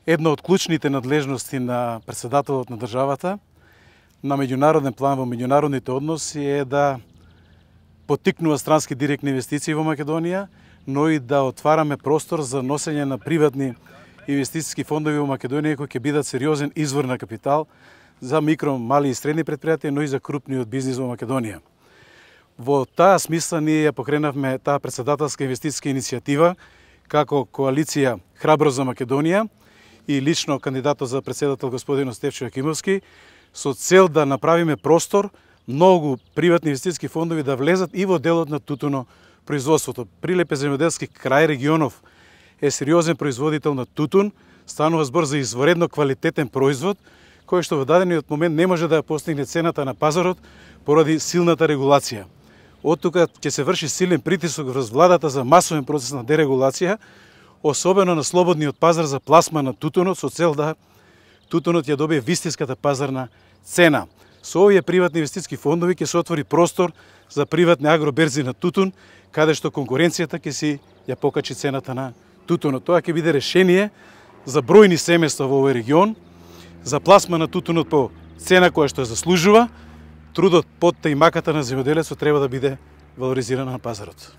Една од клучните надлежности на председателот на државата на меѓународен план во меѓународните односи е да поттикнува странски директни инвестиции во Македонија, но и да отвараме простор за носење на приватни инвестициски фондови во Македонија кои ќе бидат сериозен извор на капитал за микро, мали и средни предпријатија, но и за крупниот бизнис во Македонија. Во таа смисла ние ја покренавме таа председателска инвестициска иницијатива како коалиција Храброст за Македонија и лично кандидатот за председател господин Стефчо Јакимовски со цел да направиме простор многу приватни инвестициски фондови да влезат и во делот на тутуно производството. Прилепе земјоделски крај регионов е сериозен производител на тутун, станува збор за изворедно квалитетен производ кој што во дадениот момент не може да ја постигне цената на пазарот поради силната регулација. Од тука ќе се врши силен притисок врз владата за масовен процес на дерегулација, особено на слободниот пазар за пласма на тутунот со цел да тутунот ја добие вистинската пазарна цена. Со овие приватни инвестициски фондови ќе се отвори простор за приватни агроберзи на тутун, каде што конкуренцијата ќе си ја покачи цената на тутунот. Тоа ќе биде решение за бројни семејства во овој регион, за пласма на тутунот по цена која што ја заслужува. Трудот, потта и маката на земјоделецот треба да биде валоризирана на пазарот.